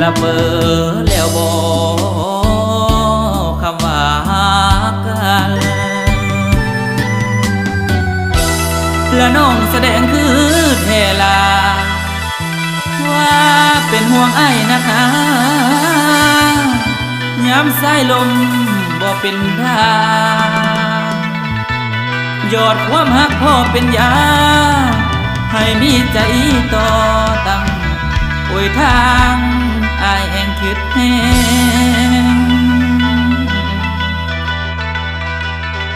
ລະເບີແລ້ວບໍ ຄຳວ່າຮັກກັນ ລະນ້ອງສະແດງຄືແທ້ລະ ວ່າເປັນຫ່ວງອ້າຍນັກໜາ ຍາມສາຍລົມບໍ່ເປັນທາງ ຢອດຄວາມຮັກພໍເປັນຢາ ໃຫ້ມີໃຈຕໍ່ຕັ້ງ ໂອ້ຍ ທາງອ້າຍແຮ່ງຄິດແຮງ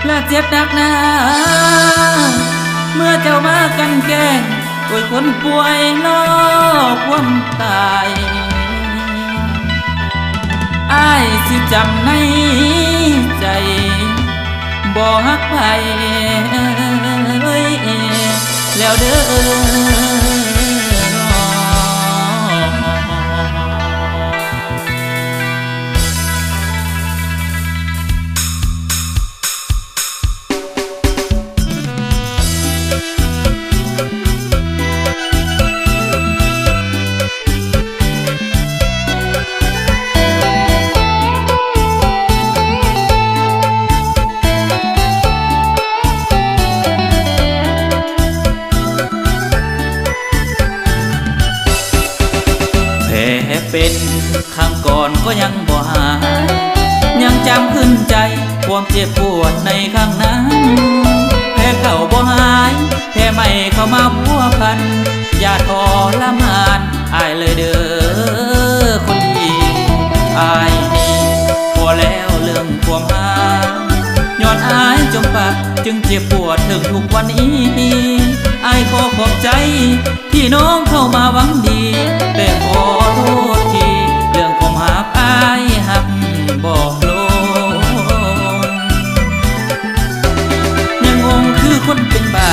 ລະເຈັບໜັກໜາ ເມື່ອເຈົ້າມາກັ່ນແກ້ງ ໂອ້ຍ ຄົນປ່ວຍລໍຄວາມຕາຍ ອ້າຍຊິຈຳໃນໃຈ ບໍ່ຮັກໃຜແລ້ວເດີ. ແຜເປັນຄັ້ງກ່ອນກໍຍັງບໍ່ຫາຍ ຍັງຈຳຂຶ້ນໃຈຄວາມເຈັບປວດໃນຄັ້ງນັ້ນ ແຜເກົ່າບໍ່ຫາຍ ແຜໃໝ່ເຂົ້າມາພົວພັນ ຢ່າທໍລະມານອ້າຍເລີຍເດີຄົນດີ ອ້າຍນີ້ພໍແລ້ວເລື່ອງຄວາມຮັກ ຍ້ອນອ້າຍຈົມປັກ ຈຶ່ງເຈັບປວດເຖິງທຸກວັນນີ້ ອ້າຍຂໍຂອບໃຈ ທີ່ນ້ອງເຂົ້າມາຫວັງດີ ແຕ່ຂໍໂທດທີ ເລື່ອງຄວາມຮັກອ້າຍຮັກບໍ່ລົງ ຍັງງົງຄືຄົນເປັນບ້າ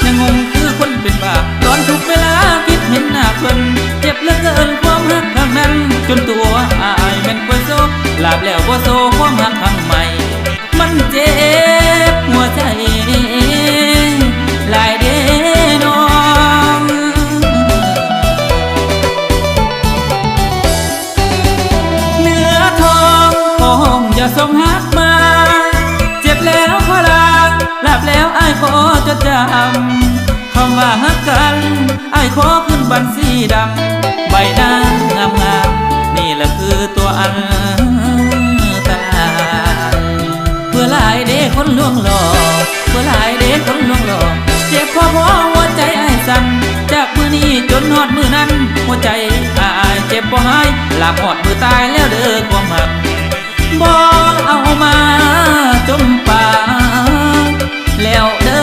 ຍັງງົງຄືຄົນເປັນບ້າ ຕອນທຸກເວລາຄິດເຫັນໜ້າເພິ່ນ ເຈັບເຫຼືອເກີນຄວາມຮັກຄັ້ງນັ້ນ ຈົນຕົວອ້າຍແມ່ນປ່ວຍໂຊ ລາບແລ້ວບໍ່ໂຊຄວາມຮັກຄັ້ງໃໝ່ ມັນເຈັບຫົວໃຈຫຼາຍເດ້ນ້ອງ ເນື້ອທອງຂໍຮ້ອງຢ່າສົ່ງຮັກມາ ເຈັບແລ້ວຂໍລາ ລາບແລ້ວອ້າຍຂໍຈົດຈຳ ຄຳວ່າຮັກກັນ ອ້າຍຂໍຂຶ້ນບັນຊີດຳ ໃບໜ້າງາມໆ ນີ້ລະຄືຕົວອັນຕະລາຍ ເບື່ອຫຼາຍເດ້ຄົນລວງຫຼອກ ເບື່ອຫຼາຍເດ້ຄົນລວງຫຼອກ ເຈັບພໍພໍຫົວໃຈອ້າຍສັ່ນ ຈາກມື້ນີ້ຈົນຮອດມື້ນັ້ນ ຫົວໃຈອ້າຍເຈັບບໍ່ຫາຍ ລາບຮອດມື້ຕາຍແລ້ວເດີຄວາມຮັກ ບໍ່ເອົາມາຈົມປາກແລ້ວເດີ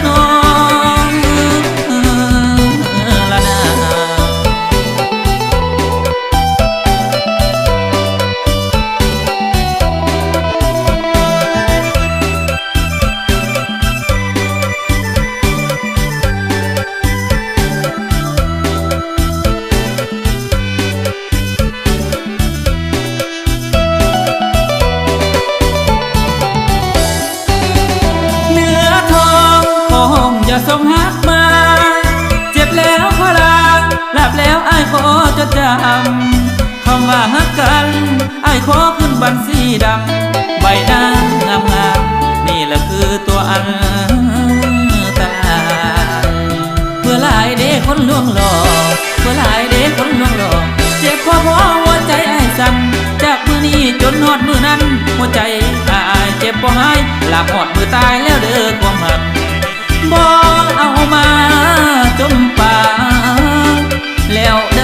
ນ້ອງລະນາ. ເນື້ອທອງຂໍຮ້ອງຢ່າສົ່ງຮັກມາ ເຈັບແລ້ວຂໍລາ ລາບແລ້ວອ້າຍຂໍຈົດຈຳ ຄຳວ່າຮັກກັນ ອ້າຍຂໍຂຶ້ນບັນຊີດຳ ໃບໜ້າງາມໆ ນີ້ລະຄືຕົວອັນຕະລາຍ ເບື່ອຫຼາຍເດ້ຄົນລວງຫຼອກ ເບື່ອຫຼາຍເດ້ຄົນລວງຫຼອກ ເຈັບພໍພໍຫົວໃຈອ້າຍສັ່ນ ຈາກມື້ນີ້ຈົນຮອດມື້ນັ້ນ ຫົວໃຈອ້າຍເຈັບບໍ່ຫາຍ ລາບຮອດມື້ຕາຍແລ້ວເດີຄວາມຮັກ ບໍ່ເອົາມາຈົມປາກແລ້ວເ